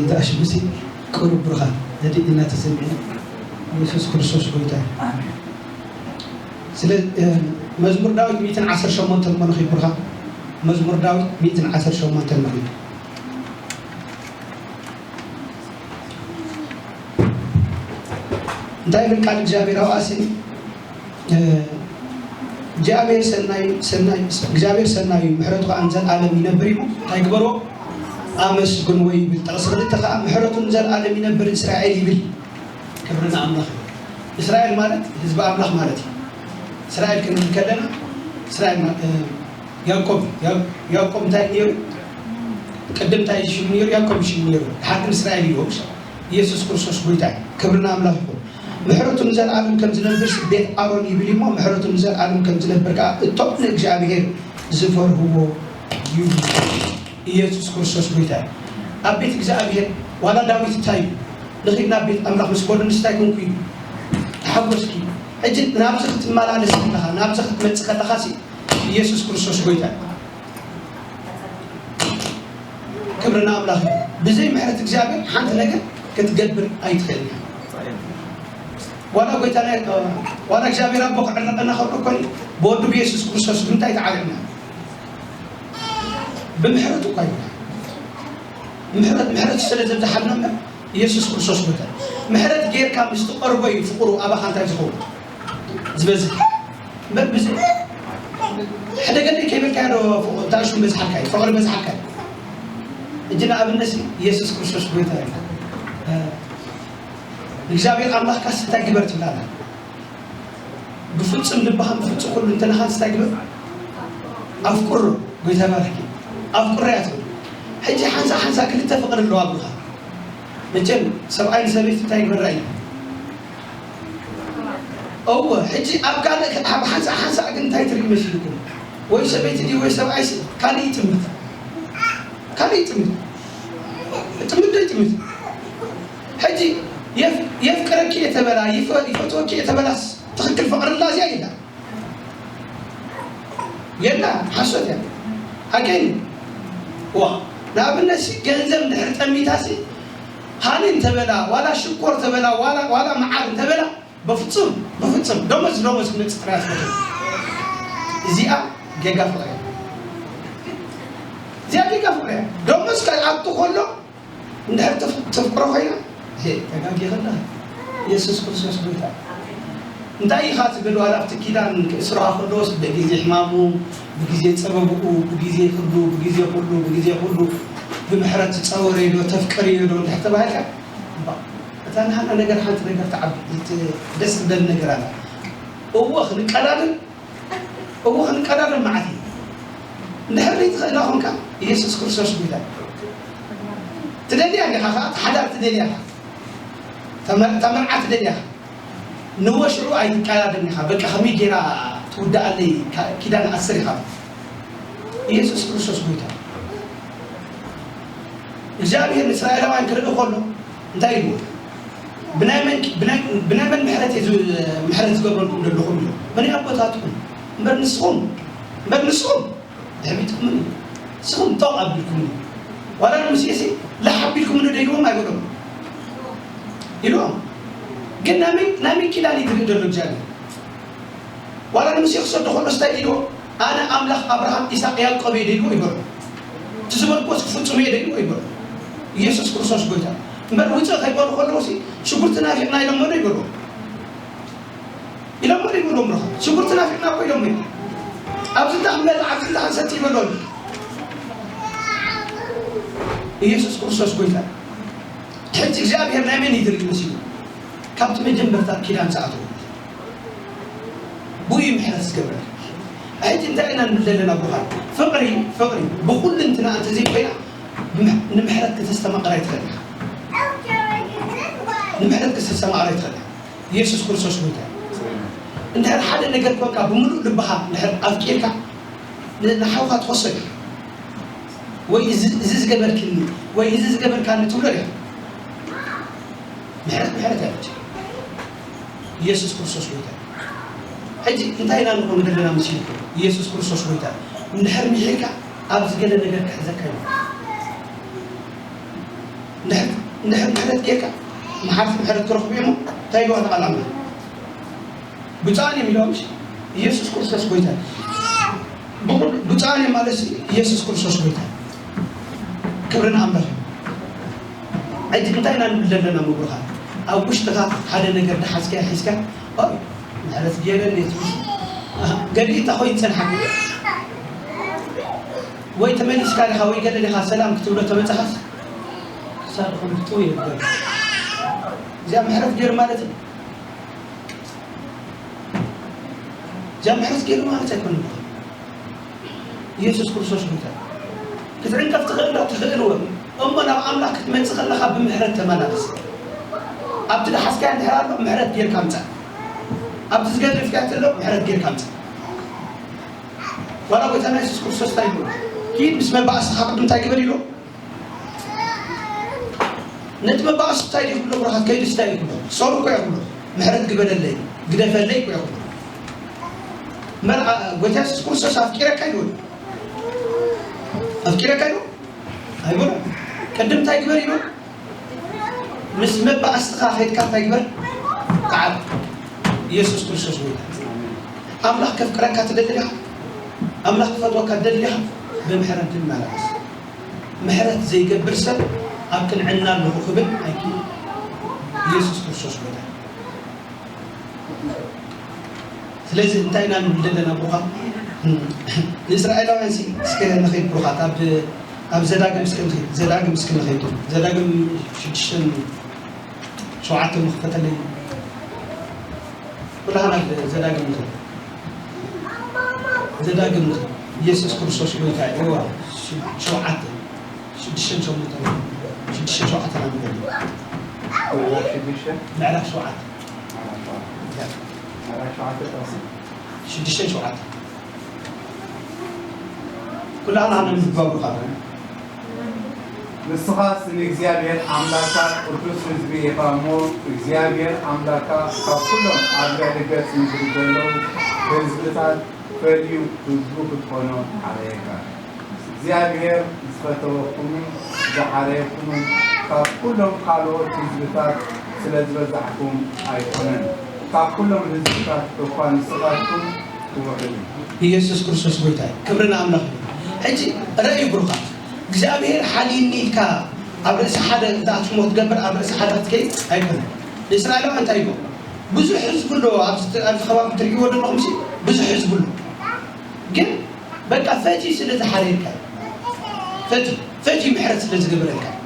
ተኣሽምሲ ቅሩብ ብርኻ ነዲድ እናተሰምዐ ኢየሱስ ክርስቶስ ጎይታ እዩ። ስለ መዝሙር ዳዊት ሚእትን ዓሰርተ ሸሞንተን መኖኺ ብርኻ መዝሙር ዳዊት ሚእትን ዓሰርተ ሸሞንተን መኖኺ እንታይ ይብል ቃል እግዚኣብሔር ኣብኣሲ እግዚኣብሔር ሰናይ ሰናይ እግዚኣብሔር ሰናይ እዩ፣ ምሕረቱ ከዓ ንዘለኣለም ይነብር እዩ። እንታይ ግበርዎ? ኣመስግንዎ ይብል። ጥቕሲ ክልተ ከዓ ምሕረቱ ንዘለኣለም ይነብር እስራኤል ይብል። ክብሪ ንኣምላኽ እዩ። እስራኤል ማለት ህዝቢ ኣምላኽ ማለት እዩ። እስራኤል ክንብል ከለና እስራኤል ያዕቆብ ያዕቆብ እንታይ ነይሩ? ቅድም እንታይ ሽሙ ነይሩ? ያዕቆብ ሽሙ ነይሩ። ሓቂ እስራኤል እዩ። ኢየሱስ ክርስቶስ ጎይታ እዩ። ክብሪ ንኣምላኽ ይኹን። ምሕረቱ ንዘለኣለም ከም ዝነብር ቤት ኣሮን ይብል እሞ ምሕረቱ ንዘለኣለም ከም ዝነብር ከዓ እቶም ንእግዚኣብሔር ዝፈርህዎ ይብሉ። ኢየሱስ ክርስቶስ ጎይታ እዩ። ኣብ ቤት እግዚኣብሔር ዋላ ዳዊት እንታይ እዩ ንኺድ ናብ ቤት ኣምላኽ ምስ በሉ ንስታይ ኮንኩ እዩ ተሓጎስኪ። ሕጂ ናብዚ ክትመላለስ ከለኻ ናብዚ ክትመፅእ ከለኻ ሲ ኢየሱስ ክርስቶስ ጎይታ እዩ። ክብሪ ንኣምላኽ እዩ። ብዘይ ምሕረት እግዚኣብሔር ሓንቲ ነገር ክትገብር ኣይትኽእልን እያ። ዋላ ጎይታና ዋላ እግዚኣብሔር ኣቦ ክዕረቀና ከሎ እኮ ብወዱ ብየሱስ ክርስቶስ ብምንታይ ተዓሪቕና? ብምሕረቱ እኳ ይብላ። ምሕረት ምሕረቱ ስለ ዘብዝሓልና እምበር ኢየሱስ ክርስቶስ ጎይታ እዩ። ምሕረት ጌርካ ምስ ትቐርቦ እዩ ፍቕሩ ኣባኻ እንታይ ዝኸውን ዝበዝሕ እምበር ብዚ ሕደገለይ ከይበልካዮ ዶ ፍቕሩ ታእሹ በዝሓልካ እዩ ፍቕሪ በዝሓልካ እዩ። እጂ ንኣብነት ኢየሱስ ክርስቶስ ጎይታ እዩ። ንእግዚኣብሔር ኣምላኽካስ እንታይ ግበር ትብላና? ብፍጹም ልብኻን ብፍጹም ኩሉ እንተነኻን እንታይ ግበር ኣፍቅሮ። ጎይታ ባርኪ ኣፍቅሮ እያ ትብል። ሕጂ ሓንሳ ሓንሳ ክልተ ፍቕሪ ኣለዋ ኣብኻ። መቸም ሰብኣይ ንሰበይቲ እንታይ ግበራ እዩ? እወ ሕጂ ኣብ ካልእ ኣብ ሓንሳ ሓንሳ ግን እንታይ ትርኢ መሲልኩም? ወይ ሰበይቲ ድዩ ወይ ሰብኣይ ካልእ ይጥምት ካልእ ይጥምት ጥምት ዶ ይጥምት? ሕጂ የፍቅረኪ የተበላ ይፈትወኪ የተበላስ ትኽክል ፍቕሪ ላ እዚኣ ኢላ የላ ሓሶት እያ። ሓቀይ ዋ ንኣብነት ሲ ገንዘብ እንድሕር ጠሚታ ሲ ሃኒ እንተበላ ዋላ ሽኮር ተበላ ዋላ ዋላ መዓር እንተበላ በፍጹም በፍጹም ደሞዝ ደሞዝ ክመጽእ ጥራይ ኣትፈቱ። እዚኣ ጌጋ ፍቕሪ እያ። እዚኣ ጌጋ ፍቕሪ እያ። ደሞዝ ከኣቱ ከሎ እንድሕር ተፍቅሮ ኮይና ተጋጊ ከለኻ የሱስ ክርስቶስ ጎይታ እንታይ ኢኻ ትብል ዋላ ኣብቲ ኪዳን ክእስርኻ ከለዎስ ብግዜ ሕማሙ ብግዜ ጸበብኡ ብግዜ ክብዱ ብግዜ ኩሉ ብግዜ ኩሉ ብምሕረት ትጸወረዮ ዶ ተፍቅርዮ ዶ እንድሕር ተባሃልካ እታ ንሃና ነገር ሓንቲ ነገር ተዓቢ ደስ ትበል ነገር ኣላ እወ ክንቀዳደም እዎ ክንቀዳደም መዓት እዩ። እንድሕር ዘይትኽእላ ኾንካ ኢየሱስ ክርስቶስ ጎይታ እዩ። ትደልያ እንዲኻ ኸዓ ሓዳር ትደልያ ኢኻ። ተመ- ተመርዓ ትደልያ ኢኻ። ንወሽዑ ኣይትቀዳደም ኢኻ። በቃ ከመይ ጌራ ትውድኣለይ ካ- ኪዳን ኣስር ኢኻ። ኢየሱስ ክርስቶስ ጎይታ እዩ። እግዚኣብሔር ንእስራኤላውያን ክርኢ ከሎ እንታይ ኢልዎ? ብናይ መን ብናይ ብናይ መን ምሕረት እየ ዝ- ምሕረት ዝገብረልኩም ዘለኹም ኢሉ። መን ኣቦታትኩም እምበር ንስኹም እምበር ንስኹም ድሕቢትኩምኒ ንስኹም ጦቕ ኣቢልኩምኒ ዋላ ንሙሴሲ ላሕ ኣቢልኩምኒ ዶ ኢልዎም ኣይበሎም ኢልዎም። ግን ናይ መን ናይ መን ኪዳን እዩ ዝርኢ ዘሎ እግዚኣብሔር? ዋላ ንሙሴ ክሰዶ ከሎ ስታይ ኢልዎ ኣነ ኣምላኽ ኣብርሃም ኢሳቅ ያዕቆብ እየ ደልዎ ይበሎ እቲ ዝበልክዎስ ክፍጹም እየ ደልዎ ይበሎ። ኢየሱስ ክርስቶስ ጎይታ እምበር ውፅእ ከይበሉ ከለዎ ሲ ሽጉርቲ ናፊቕና ኢሎሞ ዶ ይበልዎ ኢሎሞ ዶ ይበልዎም ረኸ ሽጉርቲ ናፊቕና እኮ ኢሎሞ እዮም። ኣብዚ እንዳ ክንበልዕ ኣብዚ እንዳ ክንሰቲ ይበልዎም። ኢየሱስ ክርስቶስ ጎይታ ሕጂ እግዚኣብሔር ናይ መን ይድርግ መሲሉ ካብቲ መጀመርታ ኪዳን ዝኣተወ ብኡ ምሕረት ዝገብረልካ። ሕጂ እንታይ ኢና ንብል ዘለና ብኻል ፍቕሪ ፍቕሪ ብኹልንትና እንተዘይኮይና ንምሕ- ንምሕረት ከተስተማቕር ኣይትኽእልን ኢኻ። ንምሕረት ከተስተማቕር ኣይትኽእልን ኢኻ። ኢየሱስ ክርስቶስ ጎይታ እዩ። እንድሕር ሓደ ነገር ኮንካ ብምሉእ ልብኻ እንድሕር ኣፍቂርካ ን- ንሓውካ ትኸሶ ኢኻ። ወይ እዚ እዚ ዝገበርክኒ ወይ እዚ ዝገበርካኒ ትብሎ ኢኻ። ምሕረት ምሕረት እያ ብቻ። ኢየሱስ ክርስቶስ ጎይታ እዩ። ሕጂ እንታይ ኢና ንኾን ዘለና መሲልኩም? ኢየሱስ ክርስቶስ ጎይታ እዩ። እንድሕር ምሒርካ ኣብዚ ገለ ነገር ክሕዘካ እዩ። እንድሕር ምሕረት ጌርካ መሓርቲ ምሕረት ክረኽቡ እዮም። እንታይ ኢልዋ ቃል ኣምላኽ? ብፁዓን እዮም ኢልዋ። ምሽ ኢየሱስ ክርስቶስ ጎይታ እዩ። ብቑ- ብፁዓን እዮም ማለት ኢየሱስ ክርስቶስ ጎይታ እዩ። ክብሪ ንኣምላኽ እዩ። ሕጂ እንታይ ኢና ንብል ዘለና ምብሩኻት? ኣብ ውሽጥኻ ሓደ ነገር ድሓዝካ ሒዝካ ኦይ ምሕረት ገይረ እንዴት ገሊኡ እንታይ ኮይኑ ይጸንሓካ? ወይ ተመሊስካ ዲኻ ወይ ገለ ዲኻ ሰላም ክትብሎ ተመጻኻስ ክሳድኹም ትጥው ይብል። እዚኣ ምሕረት ገይሩ ማለት እዩ። እዚኣ ምሕረት ገይሩ ማለት ኣይኮነን። ኢየሱስ ክርስቶስ ጉይታ ክትዕንቀፍ ትኽእል ዶ? ትኽእል እወ። እሞ ናብ ኣምላኽ ክትመጽእ ከለኻ ብምሕረት ተመላለስ። ኣብቲ ድሓዝካዮ እንድሕር ኣሎ ምሕረት ጌርካ ምጻእ። ኣብቲ ዝገደፍካዮ ዘሎ ምሕረት ጌርካ ምጻእ። ዋላ ጎይታና የሱስ ክርስቶስ እንታይ ይብሎ? ኪድ ምስ መባእስኻ ቅድም እንታይ ግበር ኢሎ? ነቲ መባእሱ እንታይ ድዩ ክብሎ? ብረኻት ከይዱ እንታይ እዩ ክብሎ? ሶሪ እኮ እዩ ክብሎ። ምሕረት ግበረለይ፣ ግደፈለይ እኮ እዩ ክብሎ። መርዓ ጎይታ የሱስ ክርስቶስ ኣፍቂረካ ይብል። ኣፍቂረካ ይብል። ኣይበሎ። ቅድም እንታይ ግበር ኢሉ? ምስ መባእስትኻ ኸይድካ እንታይ ግበር? ተዓብ። ኢየሱስ ክርስቶስ ጎይታ። ኣምላኽ ከፍቅረካ ትደሊ ዲኻ? ኣምላኽ ክፈትወካ ትደሊ ዲኻ? ብምሕረት ትመላለስ። ምሕረት ዘይገብር ሰብ ኣብ ክንዕና ኣለኹ ክብል ኣይክእል። ኢየሱስ ክርስቶስ ጎይታ። ስለዚ እንታይ ኢና ንብል ዘለና ብሩኻት? ንእስራኤላውያን ሲ እስከ ንኸይድ ብሩኻት፣ ኣብ ኣብ ዘዳግም እስከ ንኸይድ፣ ዘዳግም እስከ ንኸይድ። ዘዳግም ሽዱሽተን ሸውዓተ ምኽፈተለይ። ኩላህና ዘዳግም ንኸይድ። ዘዳግም ንኸይድ። ኢየሱስ ክርስቶስ ጎይታ እዩ። እዋ፣ ሸውዓተ ሽዱሽተን ሸሞንተን ሽዱሽተን ሸውዓተን ኣንብበሉ። ምዕራፍ ሽዱሽተ? ምዕራፍ ሸውዓተ። ምዕራፍ ሸውዓተ። ምዕራፍ ሸውዓተ ጥቕሲ? ሽዱሽተን ሸውዓተን። ኩላህና ነንብባ ብሩኻት። ንስኻስ ንእግዚኣብሔር ኣምላካ ቅዱስ ህዝቢ ኢኻ እሞ፣ እግዚኣብሔር ኣምላካ ካብ ኩሎም ኣብ ልዕሊ ገጽ ምድሪ ዘለዉ ህዝብታት ፈልዩ ህዝቡ ክትኾኖ ሓረየካ። እግዚኣብሔር ዝፈተወኩምን ዝሓረየኩምን ካብ ኩሎም ካልኦት ህዝብታት ስለ ዝበዛሕኩም ኣይኮነን፣ ካብ ኩሎም ህዝብታት እኳ ንስኻትኩም ትውሕዱ። ኢየሱስ ክርስቶስ ጎይታ እዩ። ክብሪ ንኣምላኽ ይኹን። ሕጂ ረእዩ ብሩኻት፣ እግዚኣብሔር ሓልዩኒ ኢልካ ኣብ ርእሲ ሓደ ዝኣትሞ ክትገብር ኣብ ርእሲ ሓደ ክትከይድ ኣይኮነን። ንእስራኤላውያን እንታይ ኢሎም? ብዙሕ ህዝቢ ኣሎ፣ ኣብዚ ኣብዚ ከባቢ ትርእይዎ ዘለኹም ሲ ብዙሕ ህዝቢ ኣሎ። ግን በቃ ፈትዩ ስለ ዝሓረየካ እዩ። ፈትዩ፣ ፈትዩ ምሕረት ስለ ዝገበረልካ እዩ።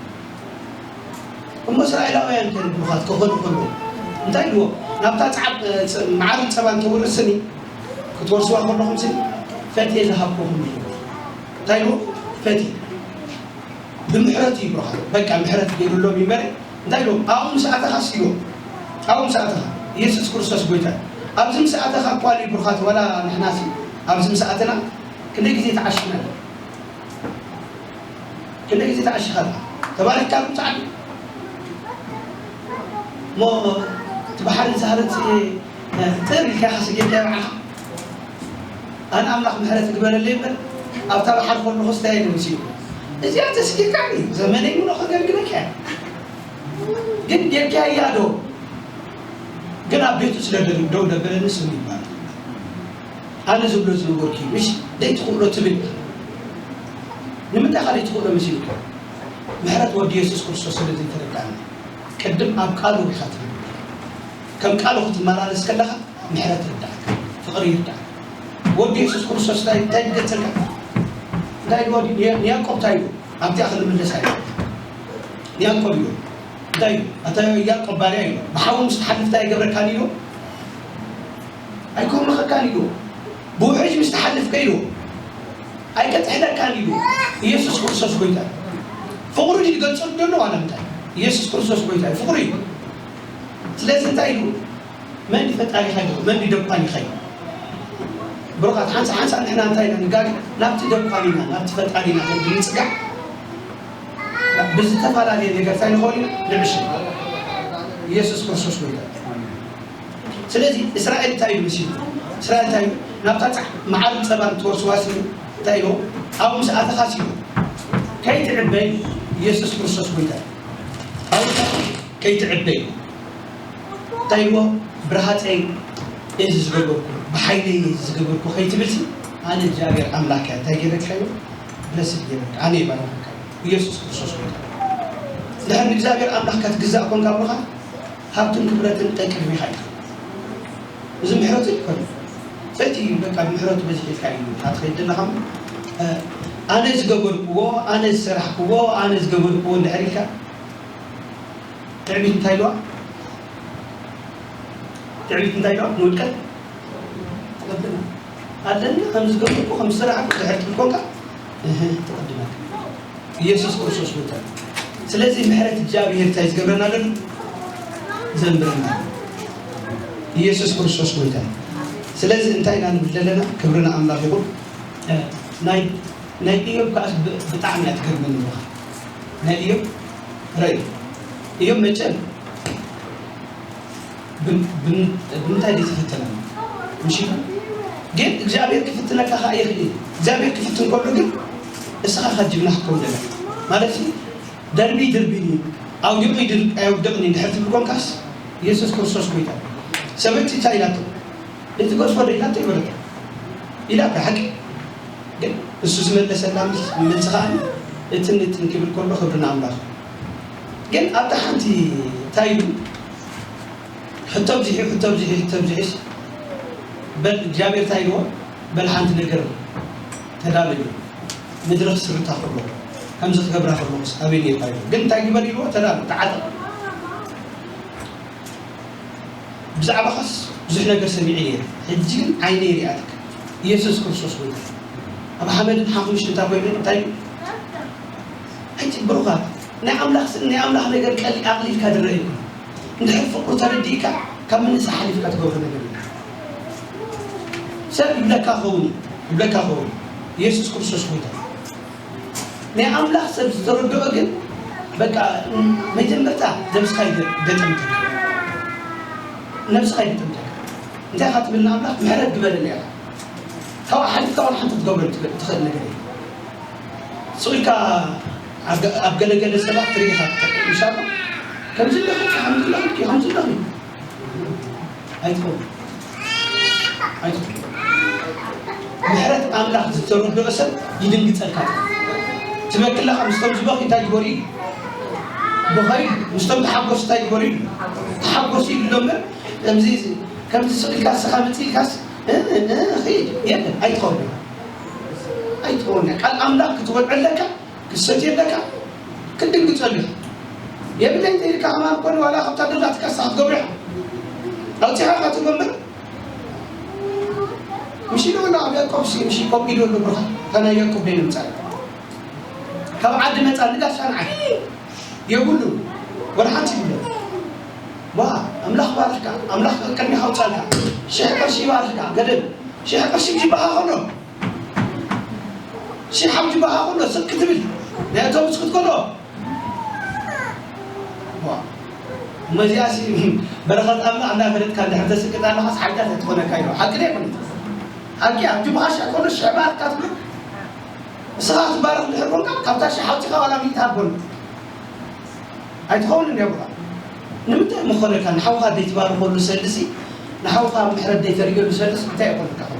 እሞ እስራኤላውያን ከ ብሩኻት ክኾኑ ከለዉ እንታይ ኢልዎ? ናብታ ጸዓብ-፣ ጸ-፣ መዓርን ጸባን ትውርስኒ ክትወርስዋ ከለኹም ስኒ ፈትየ ዝሃብኩኹም እዩ። እንታይ ኢልዎ? ፈትየ። ብምሕረት እዩ ብሩኻት። በቃ ምሕረት ገይሩሎም እዩ እምበር እንታይ ኢልዎም? ኣብኡ ምስ ኣተኻስ ኢልዎም። ኣብኡ ምስ ኣተኻ። ኢየሱስ ክርስቶስ ጎይታ እዩ። ኣብዚ ምስ ኣተኻ እኳ ኢሉ ብሩኻት፣ ዋላ ንሕናሲ ኣብዚ ምስ ኣተና ክንደይ ግዜ ተዓሽና ኢና? ክንደይ ግዜ ተዓሺኻ ኣለኻ? ተባሪኽካ ጻዕዱ። እሞ እቲ ባሕሪ ዝሃረጽ ጥር ኢልካ ኢኻ ሰጊርካዮ ባዕልኻ። ኣነ ኣምላኽ ምሕረት ይግበረለይ እምበር፣ ኣብታ ባሕሪ ከለኹስ እንታይ እየ መሲሉ? እዚኣ ተሰጊርካኒ፣ ዘመነይ ሙሉእ ከገልግለካ እየ። ግን ጌርካያ ዶ? ግን ኣብ ቤቱ ስለ ደው ደበለኒ ስሙ ይባረኽ። ኣነ ዝብሎ ዝነበርኩ እዩ፣ ምሽ ደይትኽእሎ ትብል። ንምንታይ ኻሊእ ትኽእሎ መሲልካ? ምሕረት ወዲ የሱስ ክርስቶስ ስለ ዘይተረዳእና፣ ቅድም ኣብ ቃሉ ኢኻ ትብል። ከም ቃሉ ክትመላለስ ከለኻ ምሕረት ይርዳእካ፣ ፍቕሪ ይርዳእካ። ወዲ የሱስ ክርስቶስ እንታይ፣ እንታይ ይገልጸልካ? እንታይ ኢልዎ? ንያ-፣ ንያዕቆብ እንታይ ኢልዎ? ኣብቲኣ ክንምለስ ኣይኮን። ንያዕቆብ ኢልዎ። እንታይ ኢልዎ? ኣታ ያዕቆብ ባርያ ኢልዎ። ብሓዊ ምስ ትሓልፍ እንታይ ኣይገብረካን ኢልዎ? ኣይኮምኸካን ኢልዎ። ብውሕጅ ምስ ትሓልፍ ከ ኢልዎ። ኣይቀጥሕለካን ኢልዎ። ኢየሱስ ክርስቶስ ጎይታ። ፍቕሩ ድዩ ዝገልጸሉ ዘሎ ዋላ እንታይ? ኢየሱስ ክርስቶስ ጎይታ እዩ። ፍቕሩ እዩ። ስለዚ እንታይ ኢሉ? መን እዩ ፈጣሪኻ ኢሉ? መን እዩ ደኳኒኻ ኢሉ? ብሩኻት፣ ሓንሳእ ሓንሳእ ንሕና እንታይ ኢና ንጋገ? ናብቲ ደኳኒና፣ ናብቲ ፈጣሪና ክንዲ ንጽጋዕ ብዝተፈላለየ ነገር እንታይ ንኸውን ኢና? ንዕሽል። ኢየሱስ ክርስቶስ ጎይታ። ስለዚ እስራኤል እንታይ ኢሉ መሲሉ? እስራኤል እንታይ ኢሉ? ናብታ ጻዕ-፣ መዓርን ጸባን ትወርስዋ ስኒ እንታይ ኢሉ? ኣብኡ ምስ ኣተኻ ሲሉ። ከይትዕበይ ኢየሱስ ክርስቶስ ጎይታ እዩ። ከይትዕበይ እንታይ ኢልዎ? ብርሃፀይ እዚ ዝገበርኩ፣ ብሓይለይ እዚ ዝገበርኩ ከይትብልሲ፣ ኣነ እግዚኣብሔር ኣምላክ እያ እንታይ ገይረልካዮ? ብለስድ ገይረልካ ኣነ ይባረከካ። ኢየሱስ ክርስቶስ ጎይታ። ድሕር ንእግዚኣብሔር ኣምላክ ክትግዛእ ኮንካ ብርኻ ሃብትን ክብረትን ጠቅድሚኻ እዩ። እዚ ምሕረቱ ይኮን ሰይቲ በቃ ብምሕረቱ በዚሒልካ እዩ። ኣትኸይድ ዘለኻ ኣነ ዝገበርክዎ ኣነ ዝሰራሕክዎ ኣነ ዝገበርክዎ እንድሕር ኢልካ ትዕቢት እንታይ ኢልዋ? ትዕቢት እንታይ ኢልዋ? ንውድቀት ትቐብልና ኣለና። ከም ዝገበርኩ ከም ዝሰራሕኩ ድሕር ትብል ኮንካ እህ ትቐድመካ። ኢየሱስ ክርስቶስ ጎይታ። ስለዚህ ምሕረት እግዚኣብሔር እንታይ ዝገብረና ዘሎ? ዘንብረና። ኢየሱስ ክርስቶስ ጎይታ። ስለዚህ እንታይ ኢና ንብል ዘለና? ክብርና ኣምላኽ ይኹን። ናይ ናይ እዮም ከኣስ ብጣዕሚ እያ ትገርመኒ። ናይ እዮም ረይ እዮም መቸም ብምንታይ ደ ተፈተነ ምሽ ግን እግዚኣብሔር ክፍትነካ ከዓ ይኽእል። እግዚኣብሔር ክፍትን ከሎ ግን እስኻ ካብ ጅግና ክትከውን ደለ ማለት ደርቢ ድርቢኒ ኣውዲቑ ኣውደቕኒ ድሕር ትብል ኮንካስ ኢየሱስ ክርስቶስ ጎይታ። ሰበይቲ እንታይ ኢላቶ? እቲ ጎስፖ ዶ ኢላቶ ይበለቶ ኢላ ብሓቂ ግን እሱ ዝመለሰላ መልሲ ከዓ እትን እትን ክብል ከሎ ክብሪ ንኣምላኽ። ግን ኣብታ ሓንቲ እንታይ ኢሉ ሕቶ ብዚሒ ሕቶ ብዚሒ ሕቶ ብዚሒስ በል እግዚኣብሔር እንታይ ኢልዎ? በል ሓንቲ ነገር ተዳለዩ ምድሪ ክስርታ ከሎ ከምዚ ክገብራ ከለኩስ ኣበይ ነርካ ኢሉ ግን እንታይ ግበር ኢልዎ? ተዳለ ተዓጠቕ ብዛዕባኻስ ብዙሕ ነገር ሰሚዐ ነይረ፣ ሕጂ ግን ዓይነይ ሪኣትካ። ኢየሱስ ክርስቶስ ጎይታ። ኣብ ሓመድን ሓሙሽን እንታ ኮይኑ እንታይ ኣይትብሩኻት ናይ ኣምላኽ ስም ናይ ኣምላኽ ነገር ቀሊ ኣቕሊልካ ድረአ ይኮን። እንድሕር ፍቕሩ ተረዲእካ ካብ ምንሳ ሓሊፍካ ትገብሮ ነገር እዩ። ሰብ ይብለካ ኸውን ይብለካ ኸውን ኢየሱስ ክርስቶስ ጎይታ። ናይ ኣምላኽ ሰብ ዝተረድኦ ግን በቃ መጀመርታ ነብስኻ ይገጠምተካ ነብስኻ ይገጠምተካ እንታይ ኢኻ ትብል ንኣምላኽ ምሕረት ግበረለይ ኢኻ ካብኣ ሓሊፍካ ዋላ ሓንቲ ክትገብሮ ትኽእል ነገር እዩ ስቕ ኢልካ ኣብ ገለገለ ሰባት ትርኢ ኢኻ ኢንሻላ ከምዚ ኣለኹ ከምዚ ኣለኹ ከምዚ ኣለኹ ኣይትኸውን ኣይትኸውን ምሕረት ኣምላኽ ዝተረድኦ ሰብ ይድንግፀልካ ትበክላ ምስቶም ዝበኺ እንታይ ግበሩ እዩ ብኸይ ምስቶም ተሓጎስ እንታይ ግበሩ እዩ ተሓጎስ እዩ ኢሎም ከምዚ ከምዚ ስቕ ኢልካ ስኻ መፅ ኢልካስ ኸይድ የለን ኣይትኸውን ኣይትኸውን ቃል ኣምላኽ ክትወድዐለካ ክሰትየለካ ክትድንግፀሉ ኢኻ የብለይ እንተኢልካ ከማን ኮነ ዋላ ካብታ ገዛትካ ንስኻ ክትገብሮ ኢኻ ኣውፂኻ ኢኻ ትገብር ምሽ ኢሉ ኣሎ ኣብ ያዕቆብ ሲ ምሽ ኮም ኢሉ ኣሎ ብርኻ እታ ናይ ያዕቆብ ናይ ንምፃእ ካብ ዓዲ መፃ ንጋሻ ንዓይ የብሉ ወላ ሓንቲ ይብሎ ዋ ኣምላኽ ባርኽካ ኣምላኽ ቅድሚኻ ኣውፃልካ ሽሕ ቅርሺ ይባርኽካ ገደል ሽሕ ቅርሺ ይበሃ ከሎ ሽሕ ሓምቲ በሃ ከሎ ስቅ ክትብል ናይ ኣውቶቡስ ክትከዶ እመዚኣሲ በረኸት ኣምላኽ እንዳፈለጥካ እንድሕር ተስቅጥ ኣለኻስ ሓቂ ኣይትኾነካ ኢሉ ሓቂ ዶ ኣይኮነት ሓቂ ኣብ ጅብኻ ሽሕ ከሎ ሽሕ ባርካ ትብል እስኻ ትባረኽ እንድሕር ኮንካ ካብታ ሽሕ ሓውፂኻ ዋላ ሚእቲ ሃቦን ኣይትኸውን እንዲ ኣቦኻ ንምንታይ ምኾነካ ንሓውኻ ደይትባርኸሉ ሰልሲ ንሓውኻ ምሕረት ደይተርእየሉ ሰልሲ እንታይ ይኾነካ ከ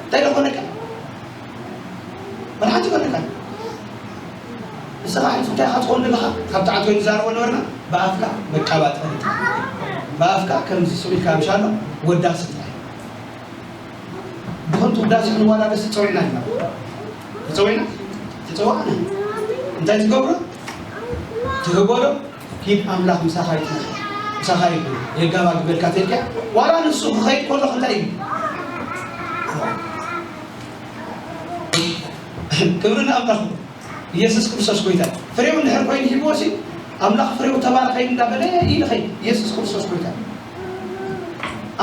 እንታይ ይኾነካ ወላ ሓንቲ ይኾነካ ንስኻ ሕጂ እንታይ ኢኻ ትኸውን ዘለኻ ካብቲ ዓንቶ ንዛረቦ ነበርና ብኣፍካ መቃባጠሪ ብኣፍካ ከምዚ ስቕ ኢልካ ምሻሎ ወዳሲ ጥራይ ብኸንቱ ውዳሴ ክንዋዳደስ ተፀዊዕና ኢና ተፀዊዕና ተፀዋዕና እንታይ ትገብሮ ትህቦ ዶ ኪድ ኣምላኽ ምሳኻ ይፅንሕ ምሳኻ ይኹን የጋባግበልካ ተልካ ዋላ ንሱ ክኸይድ ከሎ እንታይ እዩ ክብሪ ንኣምላኽ ኢየሱስ ክርስቶስ ጎይታ ፍሬው እንድሕር ኮይኑ ሂብዎ ሲ ኣምላኽ ፍሬው ተባረኸ እንዳበለ ይልኸይ ኢየሱስ ክርስቶስ ጎይታ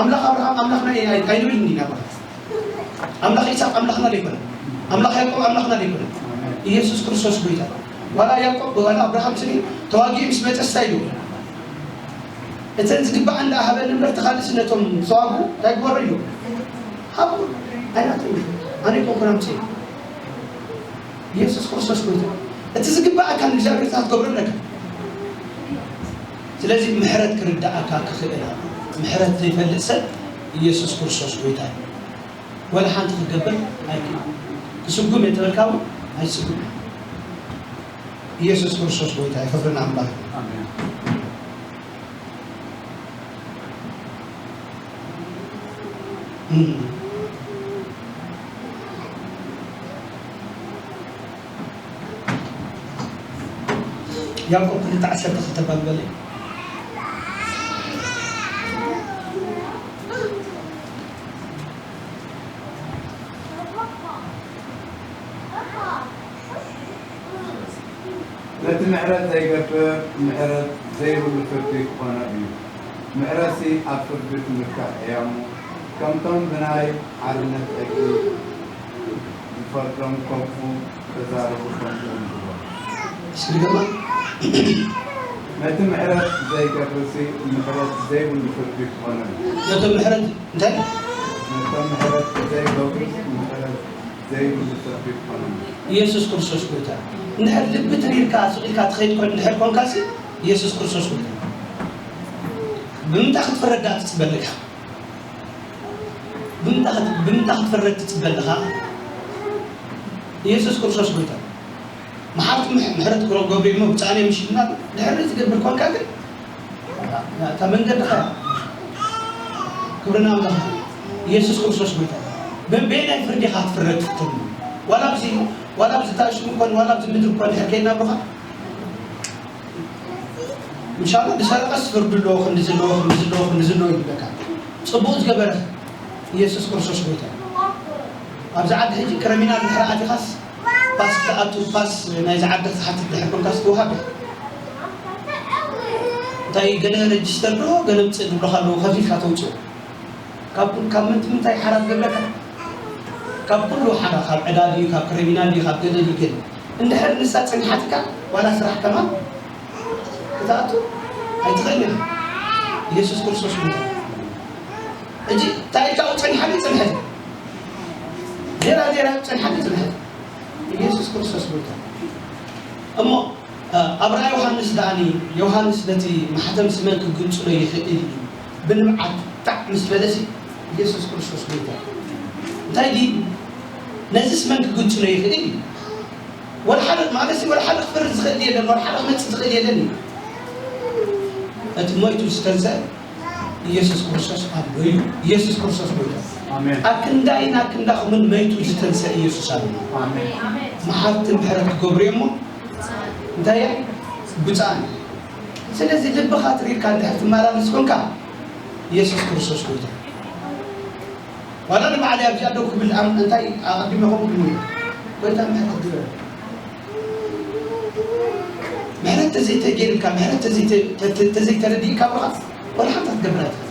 ኣምላኽ ኣብርሃም ኣምላኽና ኣይንብል እንዲና ማለት ኣምላኽ ይስሐቅ ኣምላኽና ዘይኮነ ኣምላኽ ያዕቆብ ኣምላኽና ዘይኮነ ኢየሱስ ክርስቶስ ጎይታ ዋላ ያዕቆብ ዋላ ኣብርሃም ስኒ ተዋጊኡ ምስ መፀ ስታ ኢሉ እተን ዝግባኣን ደኣ ሃበኒ እምበር ተኻልእሲ ነቶም ዝተዋግኡ እንታይ ግበሮ ኢሉ ሃቡ ኣይናተይ ኣነ ይኮንኩን ኣምፅእ ኢየሱስ ክርስቶስ ጎይታ እቲ ዝግባኣካ ንእግዚኣብሔር ትገብሮ ኣለካ ስለዚ ምሕረት ክርድኣካ ክኽእል ኣሎ። ምሕረት ዘይፈልጥ ሰብ ኢየሱስ ክርስቶስ ጎይታ እዩ። ወላ ሓንቲ ክትገብር ኣይክእልን። ክስጉም እየ ተበልካ እውን ኣይስጉም። ኢየሱስ ክርስቶስ ጎይታ እዩ። ክብሪ ንኣምላኽ። ኣሜን። እም። ያዕቆብ ክልተ ዓሰርተ ክልተ ባል በለ። ነቲ ምሕረት ዘይገብር ምሕረት ዘይብሉ ፍርዲ ክኾኖ እዩ። ምሕረትሲ ኣብ ፍርዲ ትምካሕ እያ እሞ፣ ከምቶም ብናይ ሓርነት ሕጊ ዝፈርዶም ከምኡ ተዛረቡ፣ ከምኡ እዮም ዝበሉ። እስኪ ድገማ። ነቲ ምሕረት ዘይገብርሲ ምሕረት ዘይብሉ ፍርዲ ክኾኖ እዩ። ነቶም ምሕረት እንታይ? ነቶም ምሕረት ዘይገብሩስ ምሕረት ዘይብሉ ፍርዲ ክኾኖም እዩ። ኢየሱስ ክርስቶስ ጎይታ። እንድሕር ልቢ ተሪርካ ስቕ ኢልካ ትኸይድ ኮን-፣ እንድሕር ኮንካሲ፣ ኢየሱስ ክርስቶስ ጎይታ። ብምንታይ ክትፍረድ ደኣ ትጽበ ኣለኻ? ብምንታይ ክት-፣ ብምንታይ ክትፍረድ ትጽበ ኣለኻ? ኢየሱስ ክርስቶስ ጎይታ። መሓርቲ ምሕ-፣ ምሕረት ክገብሩ እሞ ብጻኔ ምሽ ኢልና ድሕሪ ዝገብር ኮንካ ግን፣ እታ መንገድኻ እያ። ክብሪ ንኣምላኽ። ኢየሱስ ክርስቶስ ጎይታ። በበየናይ ፍርዲ ኢኻ ክትፍረድ ትፍትን? ዋላ ኣብዚ፣ ዋላ ኣብዚ ታሽሙ ኮን፣ ዋላ ኣብዚ ምድሪ ኮን ድሕር ከይድና ብኻ? ኢንሻላህ፣ ዝሰረቐስ ፍርዲ ኣለዎ፣ ክንዲ ዘለዎ፣ ክንዲ ዘለዎ፣ ክንዲ ዘለዎ ይብለካ። ጽቡቕ ዝገበረ ኢየሱስ ክርስቶስ ጎይታ እዩ። ኣብዚ ዓዲ ሕጂ ክረሚናል ድሕሪ ኣቲኻስ፣ ፓስ ክትኣቱ፣ ፓስ ናይዚ ዓዲ ክትሓትት ድሕር ኮንካስ ትወሃብ እዩ። እንታይ ገለ ረጅስተር ዶ ገለ ምጽእ ዝብለኻ ኣለዎ፣ ከፊልካ ተውጽኦ። ካብ፣ ካብ ምንት-፣ ምንታይ ሓራ ዝገብረካ? ካብ ኩሉ ሓራ፣ ካብ ዕዳ ድዩ፣ ካብ ክረሚናል ድዩ፣ ካብ ገለ ድዩ ገለ። እንድሕር ንሳ ጸኒሓትካ፣ ዋላ ስራሕ ከማን ክትኣቱ ኣይትኽእልን። ኢየሱስ ክርስቶስ እዩ። ሕጂ እንታይ ኢልካ ጸኒሓኒ ጽንሐት። ዜራ ዜራ ጸኒሓኒ ጽንሐት። ኢየሱስ ክርስቶስ ጎይታ። እሞ፣ እ፣ ኣብ ራእይ ዮሃንስ ደኣኒ፣ ዮሃንስ ነቲ ማሕተም ስመን ክግንጽሎ ይኽእል እዩ። ብንብዓት ታዕ ምስ በለሲ፣ ኢየሱስ ክርስቶስ ጎይታ። እንታይ ድዩ? ነዚ ስመን ክግንጽሎ ይኽእል እዩ። ወላ ሓደ ማለትሲ፣ ወላ ሓደ ክፈርድ ዝኽእል የለን፣ ወላ ሓደ ክመጽእ ዝኽእል የለን እዩ። እቲ ሞይቱ ዝተንስአ ኢየሱስ ክርስቶስ ኣሎ እዩ። ኢየሱስ ክርስቶስ ጎይታ። ኣሜን። ኣክንዳይን ኣክንዳኹምን መይቱ ዝተንስአ ኢየሱስ ኣሎ። ኣሜን። መሓርቲ ምሕረት ክገብሩ እሞ እንታይ እያ? ብጻን። ስለዚ ልብኻ ትሪርካ እንድሕር ትመላለስ ኮንካ ኢየሱስ ክርስቶስ ጎይታ። ዋላ ንባዕለይ ኣብዚኣ ደው ክብል ኣም-፣ እንታይ ኣቐዲመ ከምኡ ኢሉ፣ "ጎይታ ምሕረት ግበር። ምሕረት ተዘይተገይርካ፣ ምሕረት ተዘይተ-፣ ተ-፣ ተ-፣ ተዘይተረዲእካ ብኻ፣ ዋላ ሓንቲ ክትገብር ኣይትኽእል።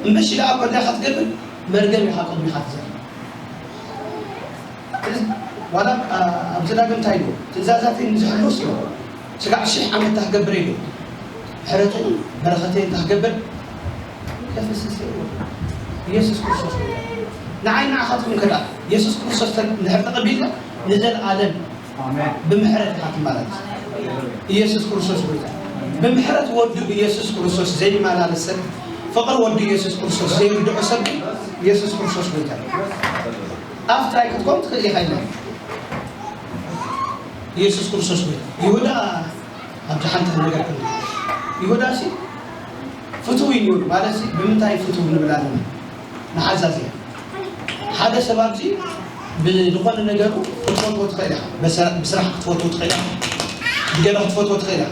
እምበሺ ደኣ እኮ እንታይ ኢኻ ትገብር? መርገም ኢኻ ቅድሚኻ ትዘርእ." ዋላ፣ ኣ-፣ ኣብዚ ዳግም እንታይ ኢሉ? "ትእዛዛተይ ንዝሕልውስ" ኢሉ። "ስጋዕ ሽሕ ዓመት እንታይ ክገብር?" ኢሉ። "ምሕረተይ በረኸተይ እንታይ ክገብር? ከፍስስ" ኢሉ። ኢየሱስ ክርስቶስ ንዓይ ንዓኻትኩም ከኣ ኢየሱስ ክርስቶስ ተ-፣ እንድሕር ተቐቢልና ንዘለኣለም ኣሜን። ብምሕረት ኢኻ ትመላለስ። ኢየሱስ ክርስቶስ ጎይታ። ብምሕረት ወዱ ኢየሱስ ክርስቶስ ዘይመላለስ ሰብ፣ ፍቕሪ ወዱ ኢየሱስ ክርስቶስ ዘይርድኦ ሰብ ግን ኢየሱስ ክርስቶስ ጎይታ። ኣፍ ጥራይ ክትኮን ትኽእል ኢኻ ኢልና። ኢየሱስ ክርስቶስ ጎይታ። ይሁዳ ኣብዚ ሓንቲ ነገር ክንብል። ይሁዳሲ ፍቱው እዩ ማለት ሲ፣ ብምንታይ ፍቱው ንብል ኣለና? ንሓዛዝያ። ሓደ ሰብ ኣብዚ ብዝኾነ ነገሩ ክትፈትዎ ትኽእል ኢኻ። በሰ-፣ ብስራሕ ክትፈትዎ ትኽእል ኢኻ። ብገለ ክትፈትዎ ትኽእል ኢኻ።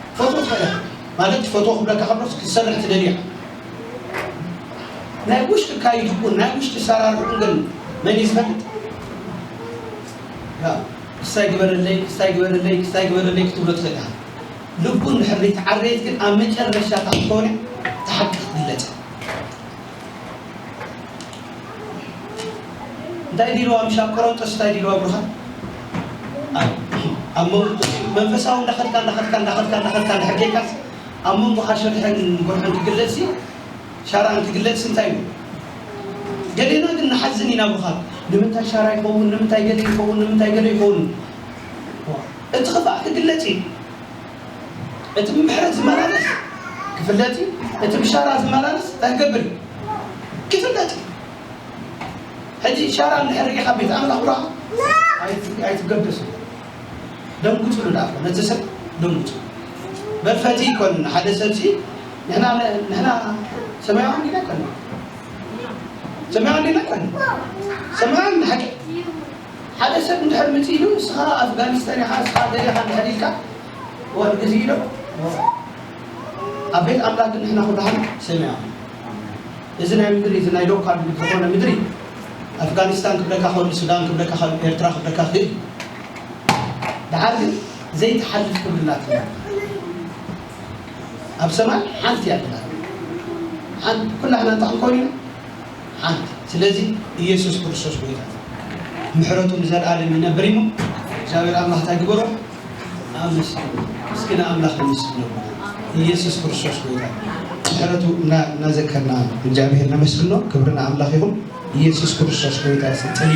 ክትፈትዎ ትኽእል ኢኻ። ማለት ትፈትዎ ክብለካ ከሎስ ክትሰርሕ ትደሊ ኢኻ። ናይ ውሽጢ ካይድኩን ናይ ውሽጢ ሰራርሑን ግን መን እዩ ዝፈልጥ? ያ፣ ክስታይ ግበረለይ፣ ክስታይ ግበረለይ፣ ክስታይ ግበረለይ ክትብሎ ትኽእል ኢኻ። ልቡ እንድሕር ዘይተዓረየት ግን ኣብ መጨረሻ እታ ክትከውን እያ፣ እታ ሓቂ ክትግለጽ። እንታይ ድልዋ ምሽ ኣብ ቆሮንጦስ እንታይ ድልዋ ብሩኻ? ኣብ፣ ኣብ መንጎ መንፈሳዊ እንዳኸድካ፣ እንዳኸድካ፣ እንዳኸድካ፣ እንዳኸድካ፣ እንዳኸድካ፣ ኣብ መንጎኻ ሸርሕን ጎርሕን ክግለጽ እዩ። ሻራ እንትግለጽ እንታይ እዩ? ገሌና ግን ንሓዝን ኢና ብኻል። ንምንታይ ሻራ ይኸውን? ንምንታይ ገለ ይኸውን? ንምንታይ ገለ ይኸውን? እቲ ክፋእ ክግለጽ እዩ። እቲ ብምሕረት ዝመላለስ ክፍለጥ እዩ። እቲ ብሻራ ዝመላለስ እንታይ ክገብር እዩ? ክፍለጥ እዩ። ሕጂ ሻራ እንድሕር ርኢኻ ቤት ኣምላኽ ውራኻ ኣይት- ኣይትገደሱ። ደንጉጽሉ ደኣ ነቲ ሰብ ደንጉጹ። በል ፈቲ ይኮን ሓደ ሰብሲ ንሕና ንሕና ሰማያውያን ዲና ይኮን ሰማያውያን ዲና ይኮን ሰማያውያን ንሓቂ ሓደ ሰብ እንድሕር ምጽእ ኢሉ ንስኻ ኣፍጋኒስታን ኢኻ ንስኻ ገለ ኢኻ እንድሕር ኢልካ ወል ግዜ ኢሎ ኣብ ቤት ኣምላኽ ግን ንሕና ኩሉ ሓንቲ ሰማያውያን እዚ ናይ ምድሪ እዚ ናይ ሎካል ዝኾነ ምድሪ ኣፍጋኒስታን ክብለካ ከሉ ሱዳን ክብለካ ከሉ ኤርትራ ክብለካ ክእል እዩ። ደሓር ግን ዘይትሓልፍ ክብሪ ኣላትና። ኣብ ሰማይ ሓንቲ እያ ትብላ። ሓንቲ ኩላህና እንታይ ክንከውን ኢና? ሓንቲ። ስለዚ ኢየሱስ ክርስቶስ ጎይታ እዩ። ምሕረቱ ንዘለኣለም ይነብር እዩ። እግዚኣብሔር ኣምላኽ እንታይ ግበሮ? ኣመስግኖ። እስኪ ንኣምላኽ ነመስግኖ። ኢየሱስ ክርስቶስ ጎይታ እዩ። ምሕረቱ እና- እናዘከርና እግዚኣብሔር ነመስግኖ። ክብሪ ንኣምላኽ ይኹን። ኢየሱስ ክርስቶስ ጎይታ እዩ። ስልጠና